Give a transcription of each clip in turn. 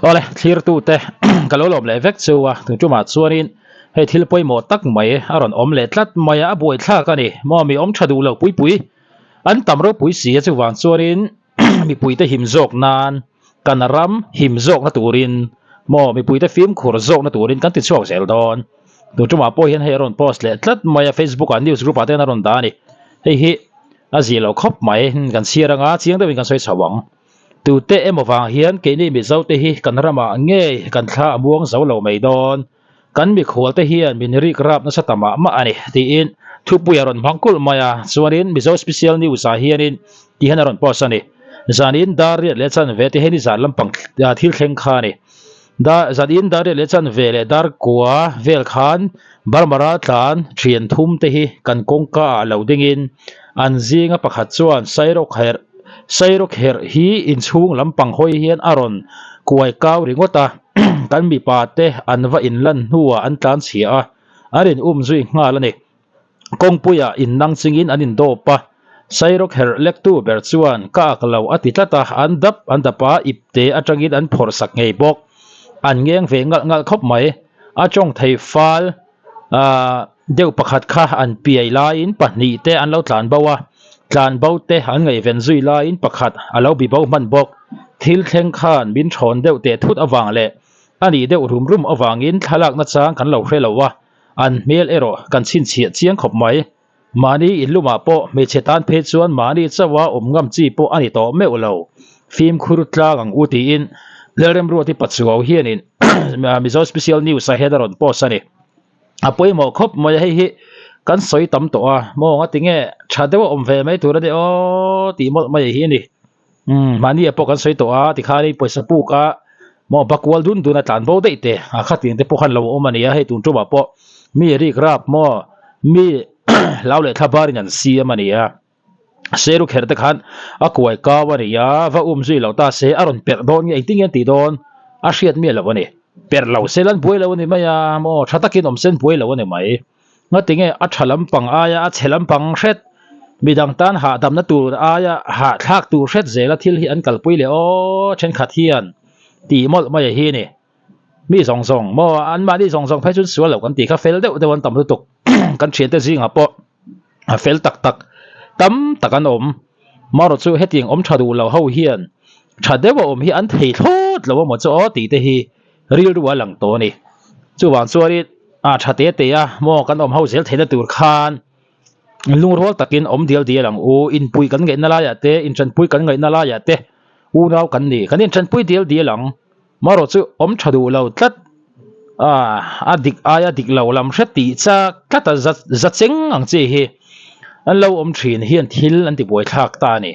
Awle thlirtu te ka lo lawm leh vek chu a tun tumah chuanin hei thil pawimawh tak mai a rawn awm leh tlat mai a, a buaithlak a ni. Maw mi awm tha duh lo pui pui an tam ropui si a chuvang chuanin mipuite him zawk nan kan ram him zawkna turin maw mipuite fimkhur zawkna turin kan ti chhuak zel dawn. Tun tumah pawh hian hei a rawn post leh tlat mai a Facebook ah news group ah te hian a rawn dah a ni. Hei hi a zia lo khawp mai kan chhiar anga chiang deuhin kan sawi chho ang. Tute emaw vang hian keini Mizote hi kan ramah ngei kan thla a muang zo lo mai dawn. Kan mikhualte hian min rik rap nasa ta mah mah a ni tiin thupui a rawn hmang kulh mai a. Chuanin Mizo Special News ah hianin ti hian a rawn post a ni. Zanin dar riat leh chanve te hi nizan lampang thil thleng kha a ni. Dar zanin dar riat leh chanve leh dar kua vel khan Burma tlan thian thum te hi kan kawngka ah lo dingin an zinga pakhat chuan Sairawk herh Sairawk herh hi inchhung lampang hawi hian a rawn kuai kau ringawt a, kan mipa te an va inlan hnuah an tlan chhia a, an in um zui nghal a ni. Kawngpuiah innang chingin an indawp a, Sairawk herh lektu ber chuan ka ak lo a ti tlat a, an dap an dap a, ipte atangin an phawrh sak ngei bawk. An ngeng ve ngalh ngalh khawp mai. A tawng thei fal deuh pakhat kha an piai laiin pahnih te an lo tlan bo a, tlan bo te an ngaihven zui laiin pakhat a lo bi bo hman bawk. Thil thleng khan min thawn deuh teh thut avang leh a nih deuh rum rum avangin thlalak nachang kan lo hre lo a, an hmel erawh kan chhinchhiah chiang khawp mai. Mahni inlumah pawh hmeichhe tan phei chuan mahni chauha awm ngam chi pawh a ni tawh meuh lo. Fimkhur tlang ang u tiin Lalremruati Pachuau hianin Mizo Special News ah hian a rawn post a ni. A pawimawh khawp mai a, hei hi kan sawi tam tawh a, maw nga tinge tha deuh a awm ve mai tur a ni aw tih mawlh mai hi a ni. Umm mahni ah pawh kan sawi tawh a tikhanin pawisa puk a maw bakual dun dun a tlan bo daih te a khatiang te pawh khan lo awm a ni a, hei tun tumah pawh mi rik rap maw mi hlau leh thla barin an siam a ni a, seru kher te khan a kuai kau a ni a, va um zui lo ta se a rawn perh dawn nge engtin nge an tih dawn a hriat miah loh a ni, perh lo se lan buai lo a ni mai a maw tha takin awm sen buai lo a ni mai. Ngatinge a tha lampang aia a chhe lampang hret, midang tan hahdamna tur aia hahthlak tur hret zela thil hi an kalpui leh aw thenkhat hian tih mawlh mai a hi ni. Mi zawng zawng maw anmahni zawng zawng phei chuan sual lo kan tih kha fel deuh deuh an tam lutuk kan thiante zingah pawh a fel tak tak tam tak an awm. Marawh chu hetiang awm tha duh lo ho hian tha deuh a awm hi an thei thlawt lo amaw chu aw tih te hi rilru a lang tawh a ni. Chuvang chuanin a tha te te a maw kan awm ho zel theihna tur khan lungrual takin awm dial dial ang u, inpui kan ngaihna laiah te, inthanpui kan ngaihna laiah te unau kan ni, kan inthanpui dial dial ang. Marawh chu awm tha duh lo tlat a, a dik aia dik lo lam hre tih chak tlat a za za cheng ang chi hi an lo awm thin hian thil an ti buaithlak ta a ni.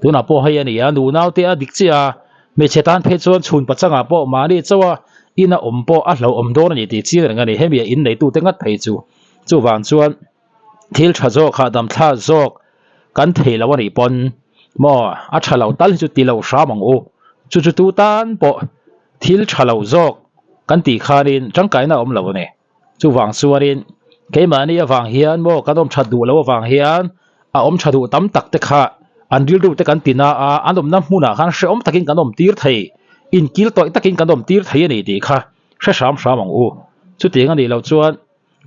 Tunah pawh hei a ni a, nunau te a dik chiah a, hmeichhe tan phei chuan chhun pachangah pawh mahni chauha ina awm pawh a hlauhawm dawn a ni tih chiang reng a ni. Hemi a inneitute ngat phei chu chuvang chuan thil tha zawk hahdam thla zawk kan thei lo a nih pawn maw a tha lo tal hi chu ti lo hram ang u. Chu chu tu tan pawh thil tha lo zawk kan tih khanin tangkaina a awm lo a ni. Chuvang chuanin keimahni avang hian maw kan awm that duh loh avang hian a awm tha duh tam tak te kha an rilru te kan ti na a, an awmna hmunah khan hrehawm takin kan awm tir thei, inkil tawih takin kan awm tir thei a ni tih kha hre hram hram ang u. Chutiang a nih loh chuan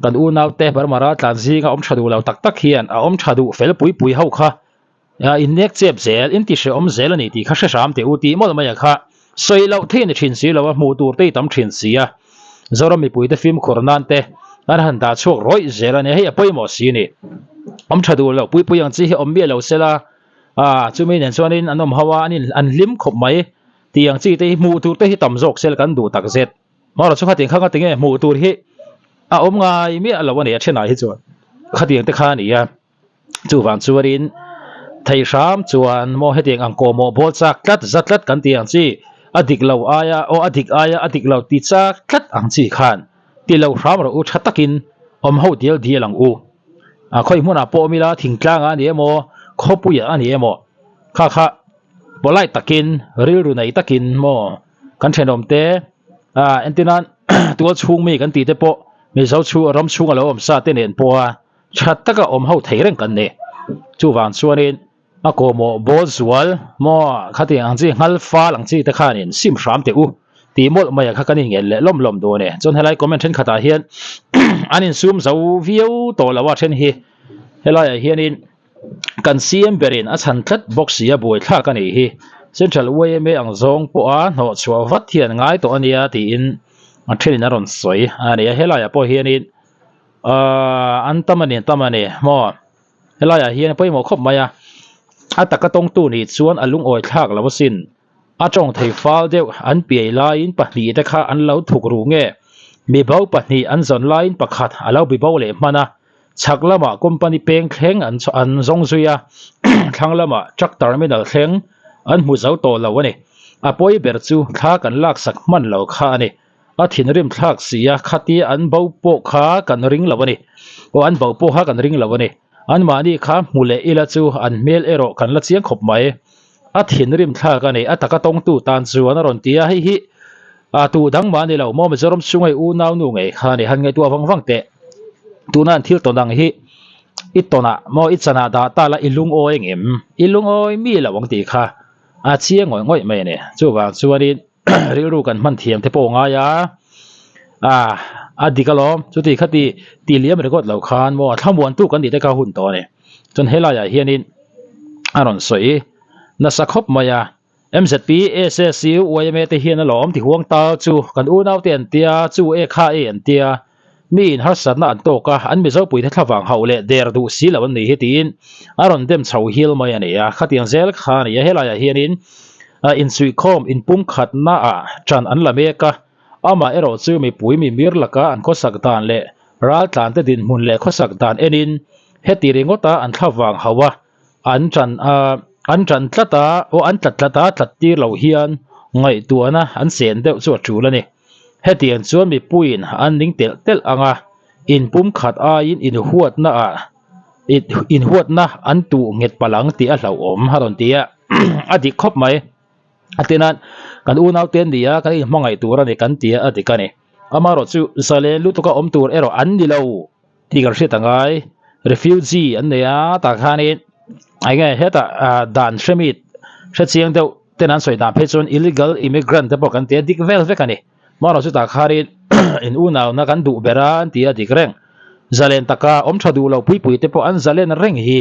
kan unaute Burma raltlan zinga awm tha duh lo tak tak hian a awm tha duh fel pui pui ho kha innek chep zel, inti hrehawm zel a ni tih kha hre hram teh u tih mawlh mai a kha sawi loh thei a ni thin si lo a, hmuh tur te i tam thin si a, Zoram mipuite fimkhur nan te an han dah chhuak rawih zel a ni, hei a pawimawh si a ni. Awm tha duh loh pui pui ang chi hi awm miah lo sela, chumi nen chuanin an awm ho a, an in an hlim khawp mai tih ang chi te hi hmuh tur te hi tam zawk sela kan duh tak zet. Marawh chu khatiang kha ngatinge hmuh tur hi a awm ngai miah lo a ni a thenah hi chuan khatiang te kha a ni a. Chuvang chuanin thei hram chuan maw hetiang ang kawhmawh bawl chak tlat za tlat kan tih ang chi a dik lo aia aw a dik aia a dik lo ti chak tlat ang chi khan ti lo hram rawh u tha takin awm ho dial dial ang u. A khawi hmunah pawh awm ila thingtlangah a ni emaw khawpuiah a ni emaw kha kha polite takin rilru nei takin maw kan thenawm te ah entirnan tual chhung mi kan tih te pawh Mizo chhu ram chhunga lo awm sa te nen pawha Tha taka awm ho thei reng kan ni. Chuvang chuanin a kawhmawh bawl zual maw khatiang ang chi nghal fal ang chi te khanin sim hram teh u. Tih mawlh mai ah kha kan inngen leh lawm lawm duh a ni. Chuan helai comment thenkhatah hian an insum zo viau tawh lo a then hi helaiah hianin kan CM berin a chhan tlat bawk si a buaithlak a nih hi. Central yma ang zawng pawha hnawh chhuah vat hi an ngai tawh a nia tiin a thenin a rawn sawi a ni a. Helaiah pawh hianin ahh an tam a ni an tam a ni maw helaiah hian a pawimawh khawp mai a, a taka tawngtu nih chuan a lungawi thlak lo asin. A tawng thei fal deuh an piai laiin pahnihte kha an lo thuk ru nge? Mibo pahnih an zawn laiin pakhat a lo bibo leh hman a, chhak lamah company peng thleng an an zawng zui a, thlang lamah truck terminal thleng an hmu zo tawh lo a ni. A pawi ber chu thla kan laksak hman lo kha a ni. A thinrim thlak si a, khatia an bo pawh kha kan ring lo a ni. Aw an bo pawh kha kan ring lo a ni. Anmahni kha hmu leh ila chu an hmel erawh kan la chiang khawp mai. A thinrim thlak a ni, a taka tawngtu tan chuan a rawn ti a, hei hi a tu dang mah a ni lo maw Mizoram chhunga i unau nu ngei kha a ni, han ngaihtuah vang vang teh. Tuna an thil tawn ang hi i tawnah maw i chanah dah ta la i lungawi engem? I lungawi mi lo ang tih kha a chiang ngawih ngawih mai a ni. Chuvang chuanin rilru kan hman thiam te pawh ngai a, a a dik alawm chuti khati ti liam ringawt lo khan maw thlamuantu kan tih te kha hun tawh a ni. Chuan helaiah hianin a rawn sawi nasa khawp mai a, MZP, SSU, yma te hian alawm ti huang tal chu kan unaute an tia, chu e kha e an tia, mi in harsatna an tawk a, an Mizopuite thlavang hauh leh der duh si lo an nih hi tiin a rawn dem chho hil mai a ni a, khatiang zel kha a ni a, helaiah hianin insuihkhawm inpumkhatna ah ṭan an la mek a, amah erawh chu mipui mimir laka an khawsak dan leh raltlante dinhmun leh khawsak dan enin heti ringawta an thlavang hauh a, an ṭan a an ṭan tlat a, aw an tlat tlat a, tlat tir loh hian ngaihtuahna an sen deuh chu a ṭul a ni. Hetiang chuan mipuiin an ning telh telh ang a, inpumkhat aiin inhuatna ah inhuatna an tuh nghet palh ang tih a hlauhawm a rawn ti a, a dik khawp mai. A tin a, kan unaute an ni a, kan inhmangaih tur a ni kan ti a, a dik a ni. Amaherawh chu zalen lutuka awm tur erawh an ni lo tih kan hriat a ngai. Refugee an nei a, tah khanin eng nge hetah dan hremi hrechiang deuh ten an sawi dan phei chuan illegal immigrant te pawh kan ti a dik vel vek a ni. Marawh chutah kharin in unauna kan duh ber a an ti a dik reng. Zalen taka awm tha duh lo pui pui te pawh an zalen reng hi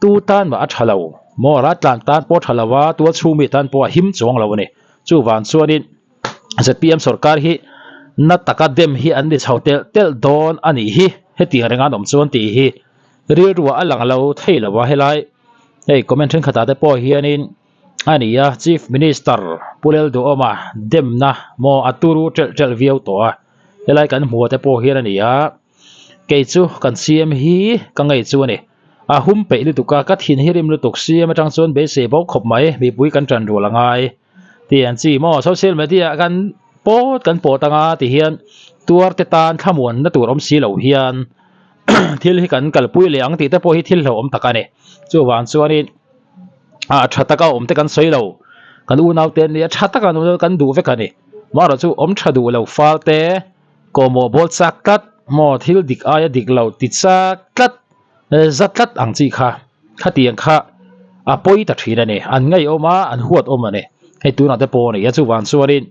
tu tan mah a tha lo maw raltlan tan pawh a tha lo a tual chhung mi tan pawh a him chuang lo a ni. Chuvang chuanin zpm sorkar hi na taka dem hi an ni chho telh telh dawn a nih hi hetiang reng an awm chuan tih hi rilruah a lang lo thei lo a helai hei comment thenkhatah te pawh hianin A ni a, Chief Minister Pu Lalduhawma demna maw a turu ṭelh ṭelh viau tawh a, helai kan hmuh te pawh hian a ni a, kei chu kan CM hi ka ngei chu a ni. A hum peih lutuk a, ka thin hi rim lutuk, CM aṭang chuan beisei bo khawp mai, mipui kan ṭan rual a ngai tih an chi maw, social media ah kan pawt kan pawt anga ti hian tuar te tan thlamuanna tur awm si lo hian thil hi kan kalpui leh ang tih te pawh hi thil hlauhawm tak a ni. Chuvang chuanin. ah tha taka awm te kan sawi lo kan unau te an nia tha taka an awm kan duh vek a ni marawh chu awm tha duh lo fal te kawhmawh bawl chak tlat maw thil dik aia dik lo ti chak tlat za tlat ang chi kha khatiang kha a pawi ta thin a ni an ngaihawm a an huat awm a ni hei tunah te pawh a ni a chuvang chuanin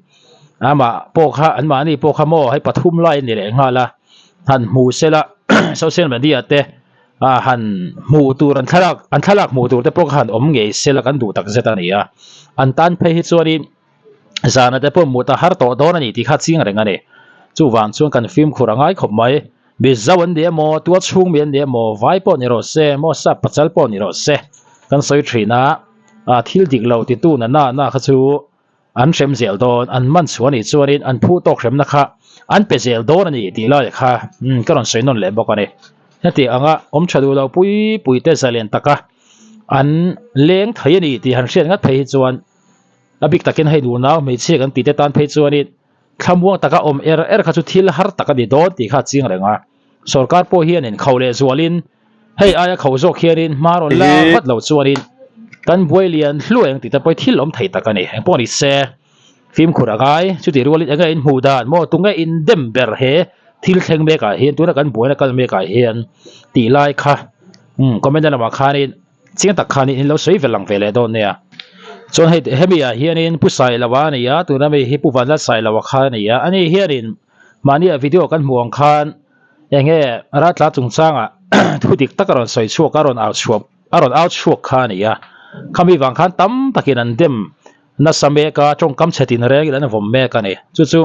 amah pawh kha anmahni pawh kha maw hei pathum lai a ni leh nghal a han hmu sela social media te. Ah han hmuh tur an thlalak an thlalak hmuh tur te pawh kha han awm ngei sela kan duh tak zet a ni a, an tan phei hi chuanin zana te pawh mut a har tawh dawn a ni tih kha chiang reng a ni. Chuvang chuan kan fimkhur a ngai khawp mai, Mizo an ni emaw, tual chhung mi an ni emaw, vai pawh ni rawh se, maw sap pachal pawh ni rawh se kan sawi thin a, ah thil dik lo titu na na na kha chu An hrem zel dawn, an man chhuah anih chuanin an phu tawk hremna kha an pe zel dawn a ni tih lai kha ka rawn sawi nawn leh bawk a ni. Heti anga awm tha duh lo pui pui te zalen taka an leng thei a ni tih han hriat ngat phei hi chuan a bik takin hei nunau hmeichhia kan tih te tan phei chuanin thlamuang taka awm er er kha chu thil har tak a ni dawn tih kha a chiang reng a. Sorkar pawh hianin kho leh zualin hei aia kho zawk hianin hma rawn la vat lo chuanin kan buai lian hluai ang tih te pawh hi thil awm thei tak a ni. Engpawh ni se fimkhur a ngai chutih rualin enge in hmuh dan maw tunge in dem ber he thil thleng mekah hian tuna kan buaina kal mekah hian tih lai kha comment na lamah khanin chiang tak khanin in lo sawi ve lang ve leh dawn nia. Chuan hei hemi ah hianin Pu Sailoa a ni a, tuna mi hi Pu Vanlalsailoa kha a ni a, ani hianin mahnia video kan hmuh ang khan eng nge raltla chungchangah thu dik tak a rawn sawi chhuak a rawn au chhuak a rawn au chhuak kha a ni a, khami vang khan tam takin an dem nasa mek a, tawngkam chhe tin rengin an vawm mek a ni. Chu chu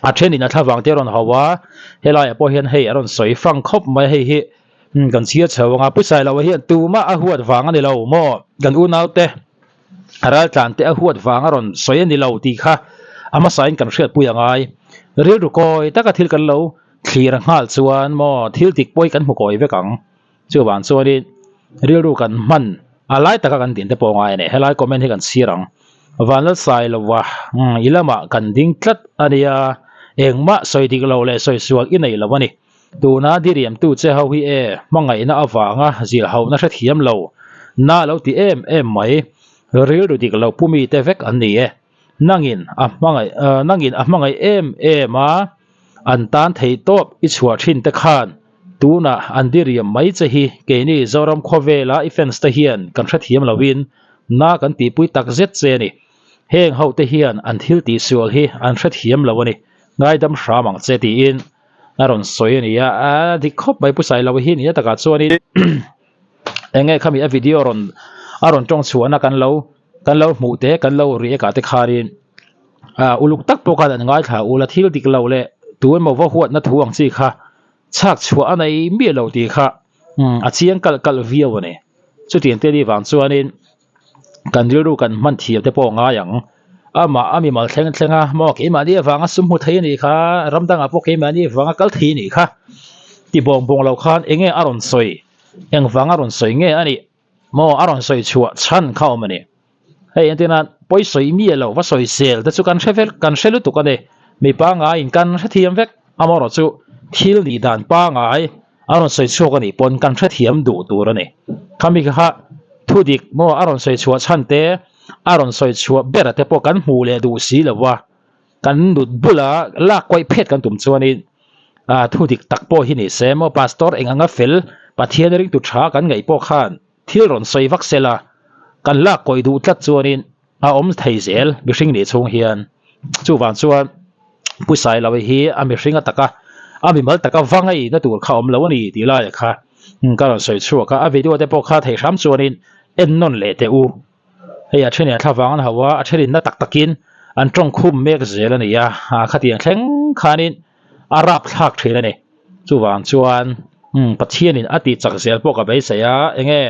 a thenin a thlavang te a rawn hauh a, helaiah pawh hian hei a rawn sawi fang khawp mai a, hei hi kan chhiar chho ang a, Pu Sailoa hian tumah a huat vang a ni lo maw? Kan unaute raltlan te a huat vang a rawn sawi a ni lo tih kha a hmasain kan hriatpui a ngai. Rilru kawi taka thil kan lo thlir nghal chuan maw thil dik pawh hi kan hmu kawi vek ang. Chuvang chuanin rilru kan hman a lai taka kan din te pawh a ngai a ni. Helai comment hi kan chhiar ang. Vanlalsailoa i lamah kan ding tlat a nia, engmah sawi dik lo leh sawi sual i nei lo a ni. Tuna diriamtu che ho hi e hmangaihna avanga zilhauhna hrethiam lo na lo ti em em mai, rilru dik lo pu mite vek an ni e. Nangin a hmangaih nangin a hmangaih em em a, an tan theih tawp i chhuah thin te khan tunah an diriam mai che hi keini Zoram khawvela i fans te hian kan hrethiam loin na kan tihpui tak zet che a ni. Heng ho te hian an thil tihsual hi an hrethiam lo a ni, ngaidam hram ang che tiin a rawn sawi a ni a, a dik khawp mai Pu Sailoa hi nia takah chuanin eng nge khami a video rawn a rawn tawng chhuahna kan lo kan lo hmuh te kan lo react ah te khanin ah uluk tak pawh khan an ngaithla ula thil dik lo leh tu emaw va huatna thu ang chi kha chhak chhuah a nei miah lo tih kha a chiang kalh kalh viau a ni chutiang te ni vang chuanin. Kan rilru kan hman thiam te pawh a ngai ang. Amah a mimal thleng thleng a, maw keimahni avanga sum hmu thei a nih kha, ram dangah pawh keimahni avanga kal thei a nih kha ti bawng bawng lo khan eng nge a rawn sawi, engvanga rawn sawi nge a nih, maw a rawn sawi chhuah chhan kha awm a ni. Hei entirna pawi sawi miah lo va sawi sel te chu kan hre vek, kan hre lutuk a ni. Mi pangaiin kan hrethiam vek, amaherawhchu thil nih dan pangai A rawn sawi chhuak a nih pawn kan hrethiam duh tur a ni. Khami kha thu dik maw a rawn sawi chhuah chhan te, a rawn sawi chhuah ber te pawh kan hmuh leh duh si lo a, kan nut bula lak kuaih phet kan tum chuanin ah thu dik tak pawh hi ni se maw Pastor eng anga fel Pathian ringtu tha kan ngaih pawh khan thil rawn sawi vak sela kan lak kawih duh tlat chuanin a awm thei zel mihring nih chhung hian chuvang chuan Pu Sailoa hi a mihring a taka a mimal taka va ngaihna tur kha awm lo a ni tih laiah kha ka rawn sawi chhuak a, a video te pawh kha thei hram chuanin en nawn leh teh u. Hei a thenin a thlavang an hauh a, a thenin na tak takin an tawng khum mek zel a ni a, khatiang thleng khanin a rap thlak thin a ni. Chuvang chuan Pathianin a tih chak zel pawh ka beisei a, enge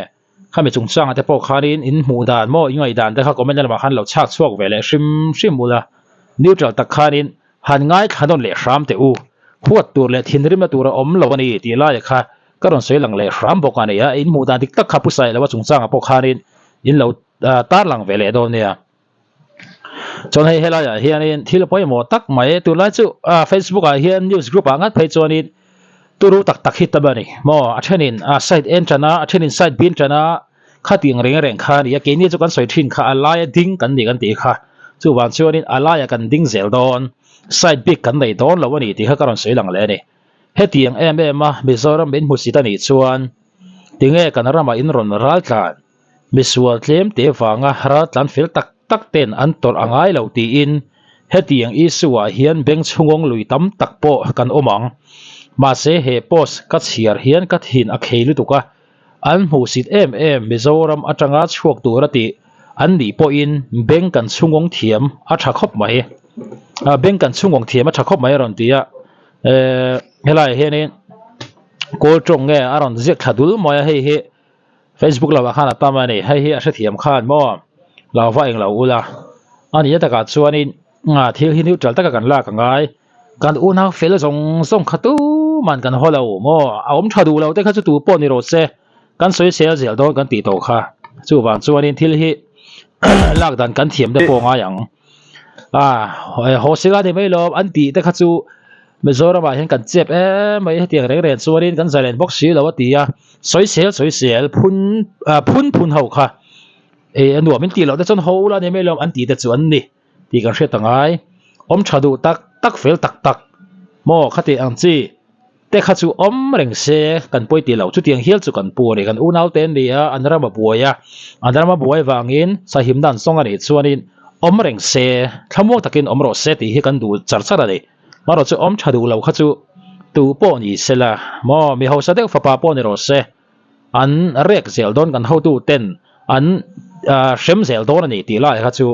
Khami chungchangah te pawh khanin in hmuh dan maw in ngaihdan te kha comment na lamah khan lo chhak chhuak ve leh hrim hrim ula, neutral tak khanin han ngaithla nawn leh hram teh u, huat tur leh thinrimna tur a awm lo a ni tih laia kha ka rawn sawi lang leh hram bawk a ni a, in hmuh dan dik tak kha Pu Sailoa chungchangah pawh khanin in lo tarlang ve leh dawn nia. Chuan hei helaiah hianin thil pawimawh tak mai tunlai chu Facebook ah hian news group ah ngat phei chuanin turu tak tak hi tam a ni maw a thenin side en tan a a thenin side bin tan a khatiang reng reng kha a ni a keini chu kan sawi thin kha a laia ding kan ni kan tih kha chuvang chuanin a laiah kan ding zel dawn side bik kan nei dawn lo a ni tih kha ka rawn sawi lang leh a ni hetiang em em a Mizoram min hmusit a nih chuan tinge kan ramah in rawn ral tlan. Misual tlem te vanga raltlan fel tak tak ten an tawrh a ngai lo tiin hetiang issue ah hian beng chhungawng lui tam tak pawh kan awm ang. Mahse he post ka chhiar hian ka thin a khei lutuk a, an hmuhsit em em Mizoram atanga chhuak tura tih an nih pawhin beng kan chhungawng thiam a tha khawp mai. Beng kan chhungawng thiam a tha khawp mai a rawn ti a, helaiah hianin kawl tawng nge a rawn ziak thla dul mai a hei hi. Facebook lamah khan a tam a ni, hei hi a hrethiam khan maw lo va englo ula a nih na takah chuanin thil hi neutral taka kan lak a ngai, kan unau fel zawng zawng kha tuman kan haw lo maw a awm tha duh lo te kha chu tu pawh ni rawh se kan sawi sel zel dawn kan tih tawh kha chuvang chuanin thil hi lak dan kan thiam te pawh a ngai ang a haw sila ni mai lawm an tih te kha chu. Mizoramah hian kan chep em mai hetiang reng reng chuanin kan zalen bawk si lo a ti a, sawisel sawisel phun ah phun phun ho kha ei a nuam in tih loh te chuan ho ula ni mai lo an tih te chu an ni tih kan hriat a ngai. Awm tha duh tak tak fel tak tak maw khati ang chi. Te kha chu awm reng se kan pawi tih loh chutiang hial chu kan pu a ni. Kan unau te an ni a, an ram a buai a, an ram a buai vangin sahimna an sawng a nih chuanin awm reng se, thlamuang takin awm rawh se tih hi kan duh char char a ni. Marawh chu awm tha duh lo kha chu tu pawh ni se la maw, mi hausa deuh fapa pawh ni rawh se, an rek zel dawn kan hotu ten an hrem zel dawn a ni tih lai kha chu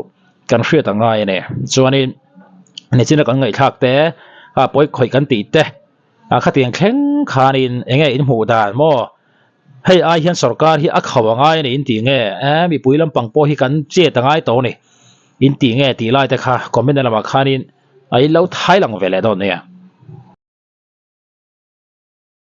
kan hriat a ngai a ni. Chuanin nichina kan ngaihthlak te a pawi khawih kan tih te a khatiang thleng khanin eng nge in hmuh dan maw hei ai hian sorkar hi a khauh a ngai a ni in tih nge e mipui lampang pawh hi kan chet a ngai tawh a ni in tih nge tih lai te kha comment lamah khanin a in lo thai lang ve leh dawn nia.